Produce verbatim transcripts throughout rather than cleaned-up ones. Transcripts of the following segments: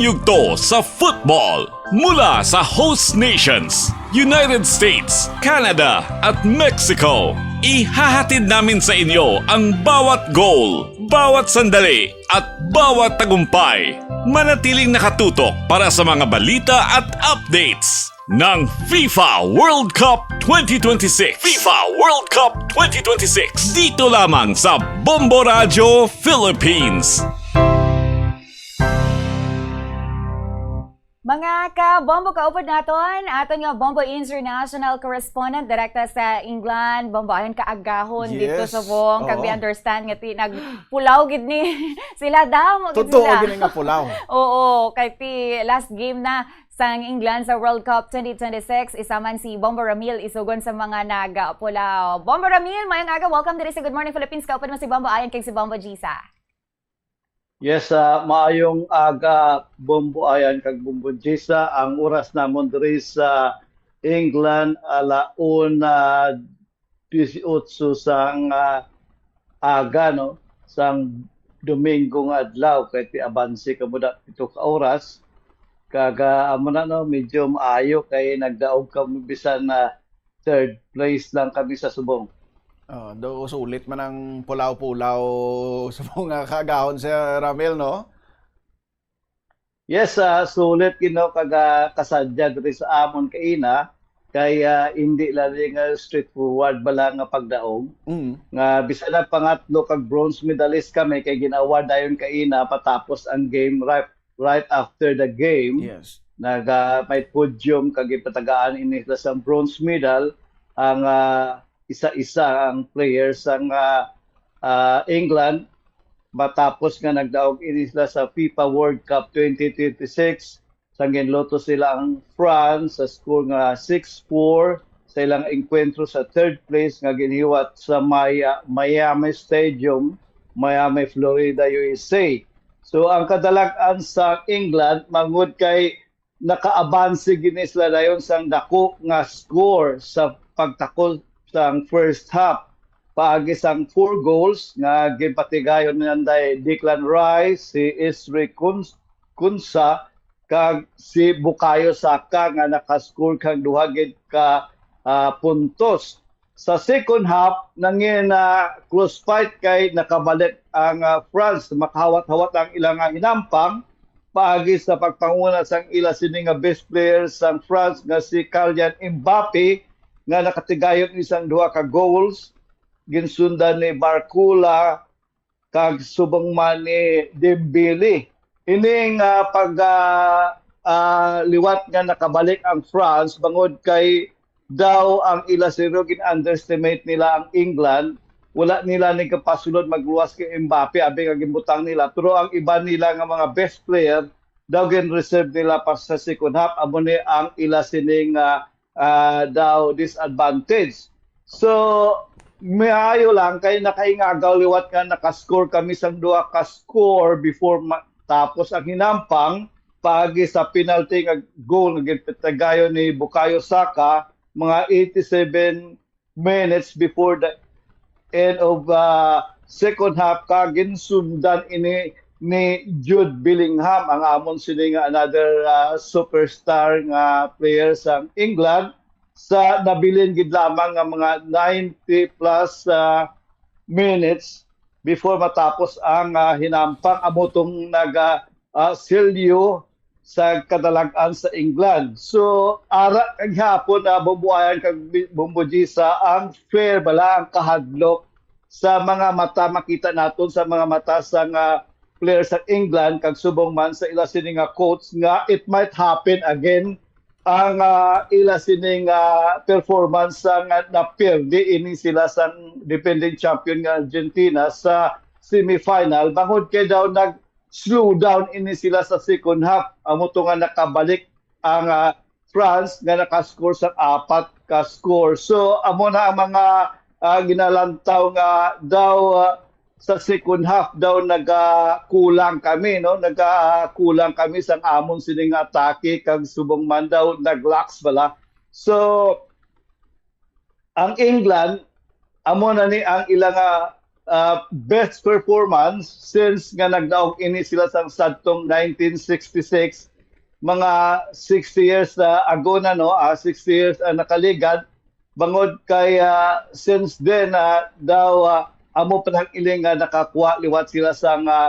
Yugto sa football mula sa host nations, United States, Canada, at Mexico. Ihahatid namin sa inyo ang bawat goal, bawat sandali, at bawat tagumpay. Manatiling nakatutok para sa mga balita at updates ng FIFA World Cup twenty twenty-six. FIFA World Cup twenty twenty-six. Dito lamang sa Bombo Radio Philippines. Mga ka-Bombo, kaupod naton, aton nga Bombo International Correspondent direkta sa England. Bombo, ayon kaagahon dito Yes. Subong. Kag we Oo. understand nga ti nagpulaw gid ni sila, damo gid Totoo sila. gini nga pulaw. Oo, kay ti last game na sang England sa World Cup twenty twenty-six, isa man si Bombo Ramil isugon sa mga nagapulaw. Bombo Ramil, mayong aga, welcome diri sa Good Morning Philippines. Kaupod mo si Bombo Ayan kag si Bombo Gisa. Yes, ah, maayong aga, Bombo Ayan kag Bombo Gisa. Ang oras namon diri sa England, ala una dieciocho sang ah, aga, no? Sang Domingo nga adlaw, kay ti abanse kamo da pito ka oras. Kag ah, amo na, no, medyo maayo kay nagdaog kamo bisan na third place lang kami sa subong. Oh, do sulit man ang pulaw-pulaw sa mga kaagahon, Sir Ramil, no? Yes, ah, sulit, you know, kag ah, kasadya diri sa amon kaina kay ah, hindi lang nga straightforward bala nga pagdaog, Mm. nga bisan ang pangatlo kag bronze medalist kami kay gin-award dayon kaina patapos ang game, right, right after the game. Yes. Naga may podium kag ipatagaan ini sa bronze medal ang ah, isa-isa ang players sang ah, ah, England matapos nga nagdaog ini sila sa FIFA World Cup twenty twenty-six, sang ginluto sila ang France sa score nga six four sa ilang engkwentro sa third place nga ginhiwat sa Maya- Miami Stadium, Miami, Florida, U S A. So ang kadalag-an sa England mangod kay nakaabanse gini sila dayon sang dako nga score sa pagtakod sang first half paagi sang four goals nga ginpatigayon ni Anday Declan Rice, si Isri Kun- Kunsa, kag si Bukayo Saka nga nakascore kang duha gid ka ah, puntos. Sa second half, nangin ah, close fight kay nakabalik ang ah, France, makahawat-hawat ang ilang ah, hinampang paagi sa pagpanguna sang ila sini nga best player sang France nga si Kylian Mbappe nga nakatigayon isang duha ka goals, ginsundan ni Barcola kag subong man ni Dembele. Ining ah, pag ah, ah, liwat nga nakabalik ang France bangod kay daw ang ila siro gin-underestimate nila ang England, wala nila ni kapasulod magluwas kay Mbappe abi nga ginbutang nila, pero ang iban nila nga mga best player daw gin-reserve nila pa sa second half, amo ni ang ila sining ah, ah, daw disadvantage. So maayo lang kay nakaingagaw liwat nga nakascore kami sang duha ka score before ma- tapos ang hinampang paagi sa penalty nga goal nga ginpatigayon ni Bukayo Saka mga eighty-seven minutes before the end of uh, second half ka ginsundan ini ni Jude Bellingham, ang amon sini nga another uh, superstar nga player sa England, sa nabilin gid lamang nga mga ninety plus uh, minutes before matapos ang uh, hinampang. Amo tong naga uh, silyo sa kadalag-an sa England. So ara kag hapon na uh, bubuayan kag bumbujisa ang fair bala ang kahadlok sa mga mata makita naton sa mga mata sa nga player sa England kag subong man sa ila sini nga coach nga it might happen again ang uh, ila sini nga uh, performance sa nga napirdi ini sila sa defending champion nga Argentina sa semifinal bangod kay daw nag slow down ini sila sa second half. Amo to nga nakabalik ang uh, France nga nakascore sa apat ka score. So amo na ang mga uh, ginalantaw nga daw uh, sa second half daw nagakulang kami, no? Nagakulang kami sa amon sining atake kag subong man daw naglax bala. So ang England amo na ni ang ila nga ah, best performance since nga nagdaog ini sila sa sadtong nineteen sixty-six, mga sixty years, ah, ago na, no? Ah, sixty years ang nakaligad. Bangod kay, ah, since then, ah, daw, ah, amo pa lang iling nga nakakuha liwat sila sa nga,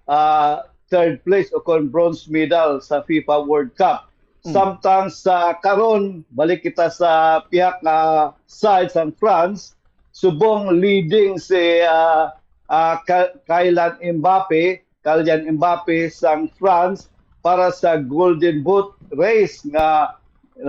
ah, third place o kon bronze medal sa FIFA World Cup. Mm. Samtang sa karon, balik kita sa pihak nga side sang France, subong leading si, ah, ah, Ka-, Kylian Mbappe, Kylian Mbappe sang France para sa Golden Boot race nga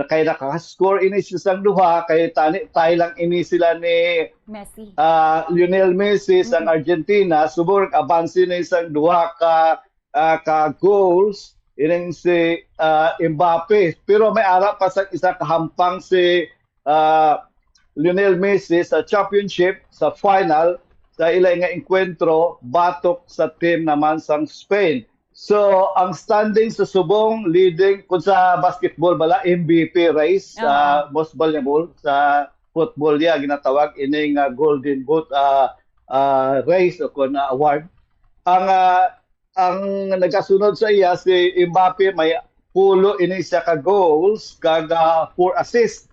kay nakascore ini siya sang duha, kay tani tie lang ini sila ni, Messi. Ah, Lionel Messi sang, mm, Argentina, subong nag-abanse na sang duha ka, ah, ka goals ining si, ah, Mbappe. Pero may ara pa sa isa kahampang si, ah, Lionel Messi sa championship, sa final, sa ila nga engkwentro, batok sa team naman sang Spain. So, ang standing sa subong, leading, kung sa basketball bala, M V P race, ah, most valuable, sa football ya, ginatawag ini nga Golden Boot, ah, ah, race o kon, ah, award. Ang, ah, ang nagasunod sa iya si Mbappe, may pulo ini siya ka goals kag, ah, four assists.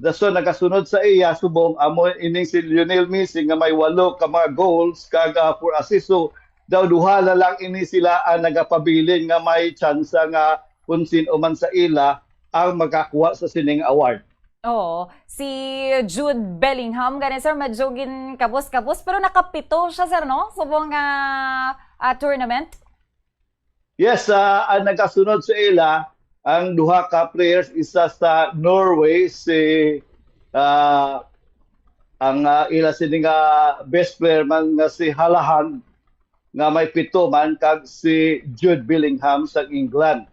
Dason nagasunod sa iya subong amo ini si Lionel Messi nga may walo ka mga goals kag, ah, four assists. So daw duha na lang ini sila ang nagapabilin nga may tsansa nga kung sino man sa ila ang makakuha sa sining award. Oo, si Jude Bellingham gani, sir, medyo ginkabos-kabos, pero nakapito siya, sir, no? Subong nga, ah, tournament. Yes, ah, ang nagasunod sa ila, ang duha ka players, isa sa Norway, si, ah, ang, ah, ila sini nga best player man nga si Haaland, nga may pito man, kag si Jude Bellingham sa England,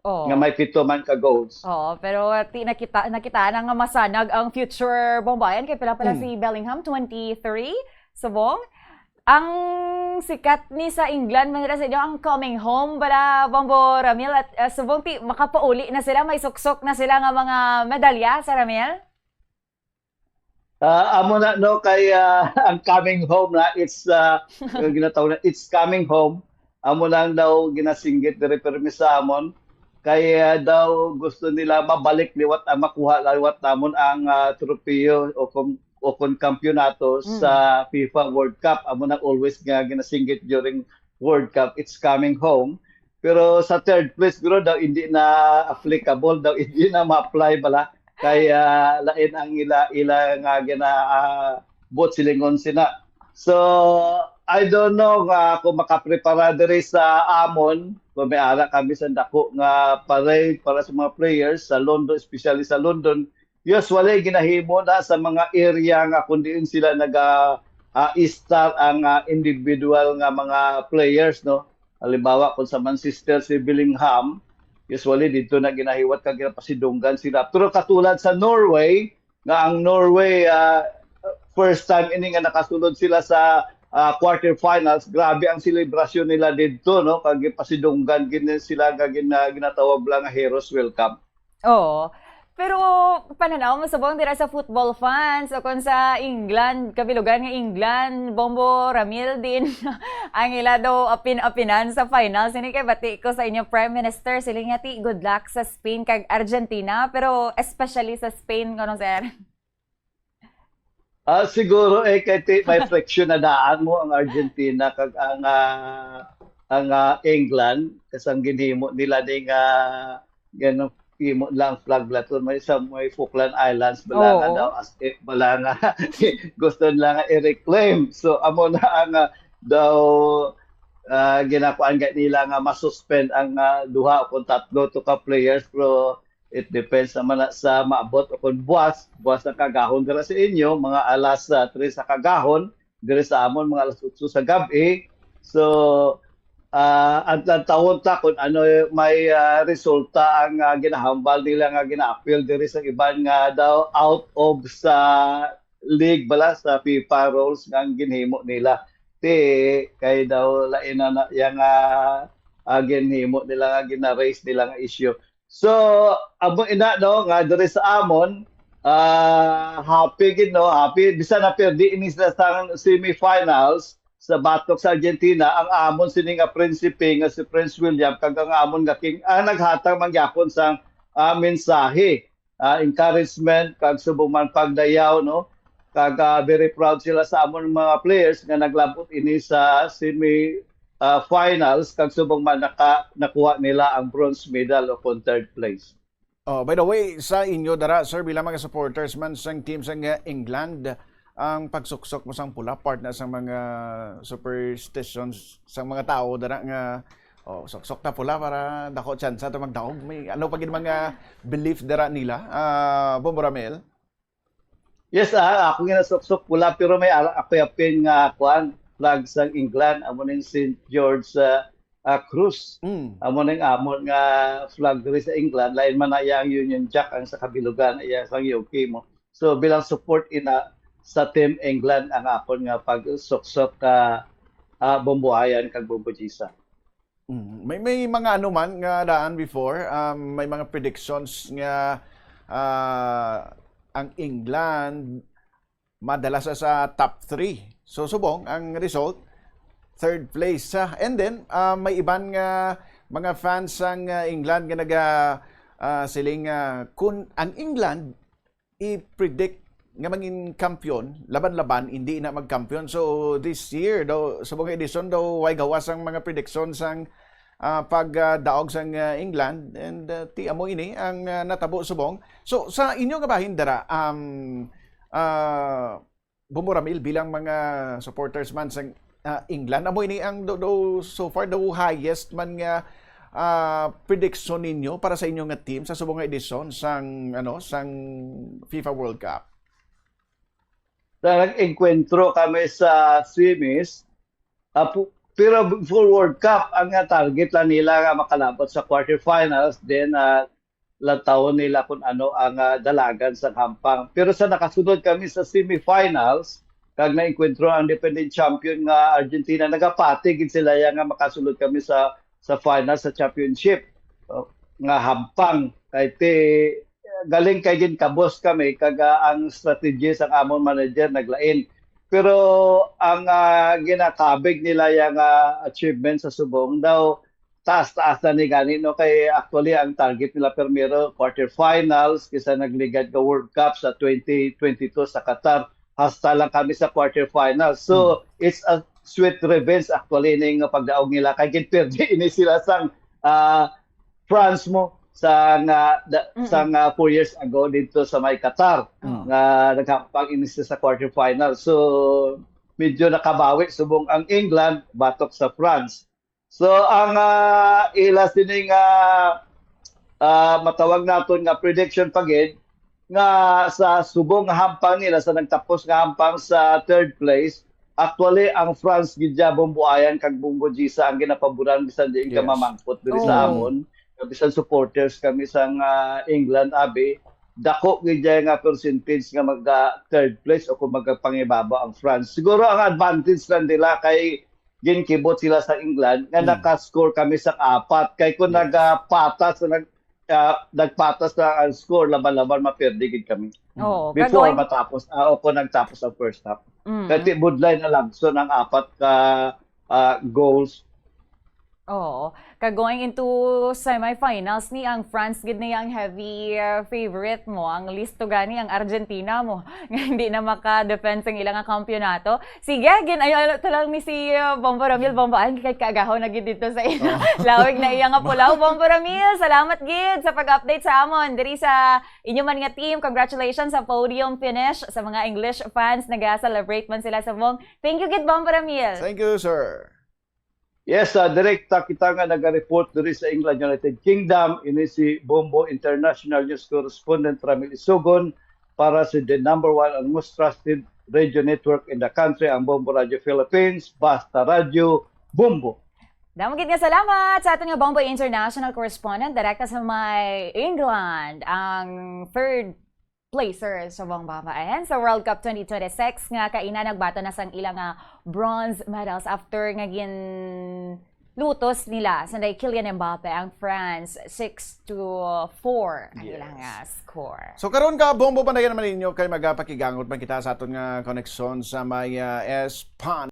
Oo. nga may pito man ka goals. Oo, pero ti nakita, nakita na nga masanag ang future Bombayan kay pila pala Mm. si Bellingham, twenty-three, subong. Ang sikat ni sa England, man ra sa inyo, ang coming home bala, Bombo Ramil, at, ah, subong ti makapauli na sila, may suksok na sila nga mga medalya sa Ramil? Ah, amo na, no, kay, ah, ang coming home na, it's, ah, ang ginatawag na, it's coming home. Amo lang daw ginasinggit diri pirmi sa amon. Kay, ah, daw gusto nila mabalik liwat ang makuha liwat namon ang, ah, tropeyo o kon, o kon kampiyonato Mm. sa FIFA World Cup. Amo na always nga ginasinggit during World Cup, it's coming home. Pero sa third place, siguro daw hindi na applicable, daw hindi na ma-apply bala. Kay, ah, lain ang ila, ila nga gina, ah, buot silingon sina. So, I don't know nga kung makaprepara diri sa amon, kung may ara kami sa dako nga parade para sa mga players sa London, especially sa London. Usually, ginahimo na sa mga area nga kung diin sila naga, ah, start ang, ah, individual nga mga players, no? Halimbawa, kung sa Manchester si Bellingham, usually dito na ginahiwat kag ginapasidunggan sila. Pero katulad sa Norway, nga ang Norway, ah, first time ini nga nakasulod sila sa, ah, quarterfinals, grabe ang selebrasyon nila didto, no? Kag gipasidunggan gid sila nga gin-, ah, ginatawag lang nga heroes welcome. Oo. Pero pananaw mo subong dira sa football fans o kung sa England, kabilugan nga England, Bombo Ramil din ang ila daw apin-apinan sa finals. Ini kay bati ko sa inyo Prime Minister, siling niya ti good luck sa Spain kag Argentina, pero especially sa Spain, kuno, sir? Ah, siguro, eh, kay ti-, may friction na daan mo ang Argentina kag ang, ah, ang, ah, England, kas ang ginhimo nila ning, ah, gano, himo lang flag laton, may sa, may Falkland Islands, bala nga Oo. daw, as, eh, bala nga gusto nila nga i-reclaim. So, amo na ang, ah, daw, ah, ginakuan gani nila nga masuspend ang, ah, duha o kung tatlo to ka players, pero it depends naman na sa maabot o kung buwas, buwas ang kagahon dira sa inyo, mga alas, ah, tres sa kagahon, diri sa amon, mga alas otso sa gab-i. So, ah, ang tawon ta kung ano may, ah, resulta ang, ah, ginahambal nila nga gina-appeal diri sa iban nga daw out of sa league bala sa FIFA rules nga ang ginhimo nila. Ti, kay daw lain na, na yang, ah, ah, ginhimo nila nga gina-raise nila nga issue. So, amo ina, no, nga diri sa amon, Ah, happy gid, no? Happy. Bisan na perdi ini sa sang semifinals sa batok sa Argentina, ang amon sini nga prinsipe nga si Prince William kag ang amon nga king, ang naghatag man gyapon sang, ah, mensahe, ah, encouragement kag subong man pagdayaw, no? Kag, ah, very proud sila sa amon mga players nga naglabot ini sa semi, ah, finals kag subong man naka-, nakuha nila ang bronze medal o kon third place. Oh, by the way, sa inyo dara, sir, bilang mga supporters man sang team sang, uh, England, ang pagsuksok mo sang pula, part na sang mga superstitions sang mga tao dara nga, oh, suksok ta pula para dako tsansa ta magdaog. May ano pa gid mga belief dara nila, ah, Bombo Ramil? Yes, ah, ako nga nasuksok pula, pero may ara-, ako apin nga kuan, flag sang England, amo ning Saint George, ah, ah, Cruz. Mm. Amo ning amon nga flag diri sa England, lain man na iya ang Union Jack, ang sa kabilugan, iya sang U K mo. So, bilang support ina sa Team England ang akon nga pagsuksok ka, ah, Bombohayan kag Bombojisa. Mm. May, may mga ano man nga daan before, um, may mga predictions nga, ah, ang England madala sa, sa top three. So, subong ang result, third place sa. And then, ah, may iban nga mga fans sang, ah, England nga naga, ah, siling, ah, kun ang England i-predict nga mangin kampiyon, laban-laban, hindi na magkampiyon. So, this year daw, subong nga edisyon daw, way gawas ang mga prediction sang, ah, pag, ah, daog sang, ah, England. And, ah, ti amo ini ang, ah, natabo subong. So, sa inyo nga bahin dara, um, ah, Bombo Ramil, bilang mga supporters man sang, ah, England, amo ini ang do, do, so far the highest man nga, ah, prediction ninyo para sa inyo nga team sa subong nga edisyon sang, ano, sang FIFA World Cup? Sa nag-engkwentro kami sa semis, ah, pu-, pero before World Cup, ang nga target lang nila nga makalabot sa quarterfinals, then, ah, lantawon nila kung ano ang, ah, dalagan sang hampang. Pero sa nakasunod kami sa semifinals, kag naengkwentro ang defending champion nga Argentina, nagapati gid sila ya nga makasulod kami sa, sa final sa championship, oh, nga hampang. Kay ti, galing kay ginkabos kami, kag, ah, ang strategy sang amon manager naglain. Pero ang, ah, ginakabig nila ya nga achievement sa subong daw, taas-taas na ni gani, no? Kay actually, ang target nila primero, quarterfinals, kisa nagligad nga World Cup sa twenty twenty-two sa Qatar, hasta lang kami sa quarterfinals. So, it's a sweet revenge actually ning pagdaog nila. Kay ginperdi ini sila sang, ah, France mo sa nga, da-, Mm-mm. sa nga four years ago dito sa may Qatar, Mm. nga naghampang ini sila sa quarterfinals. So, medyo nakabawi subong ang England batok sa France. So, ang, ah, ila sini nga, ah, matawag naton nga prediction pa gid, nga sa subong nga hampang nila, sa nagtapos nga hampang sa third place, actually, ang France gid ya, Bomboayan kag Bombo Gisa ang ginapaboran, bisan diin ka Yes. mamangkot diri sa Oo. amon. Bisan supporters kami sang, ah, England, abi, dako gid ya nga percentage nga maga third place o kung magapangibabaw ang France. Siguro ang advantage lang nila kay ginkibot sila sa England nga Hmm. naka-score kami sa apat. Kay kung Yes. nagapatas na nag-, ah, nagpatas na ang score, laban-laban, maperde gid kami. Oo, Before kagoy- matapos, ah, o kung nagtapos ang first half. Mm. Kay ti budlay na lang, so nang apat ka, ah, goals. Oo. Ka going into semifinals ni ang France gid niya ang heavy, uh, favorite mo. Ang listo gani ang Argentina mo nga hindi na maka-defend sang ila nga kampiyonato. Sige, gin-, ay, ano, to lang ni si, uh, Bombo Ramil, Bombo, ay, kay kaagahaw na gid dito sa ila. Oh. Lawig na iya nga pulaw. Bombo Ramil, salamat gid sa pag-update sa amon. Diri sa inyo man nga team, congratulations sa podium finish. Sa mga English fans, naga-celebrate man sila sa mong. Thank you gid, Bombo Ramil. Thank you, sir. Yes, ah, direkta kita nga naga-report diri sa England, United Kingdom. Ini si Bombo International News Correspondent Ramil Isugon para sa the number one and most trusted radio network in the country, ang Bombo Radio Philippines, Basta Radio Bombo. Damo gid nga salamat sa aton nga Bombo International Correspondent, direkta sa may England, ang third placer sa Bombo Bayan sa World Cup twenty twenty-six nga kaina nagbaton na sang ila nga bronze medals after nga gin Lutos nila, sanday Kylian Mbappe ang France, six to four ang Yes. ilang ah, score. So karon ka, Bombo, bandayan naman ninyo kay magapakigangot man kita sa aton nga koneksyon sa may ah, Espanya.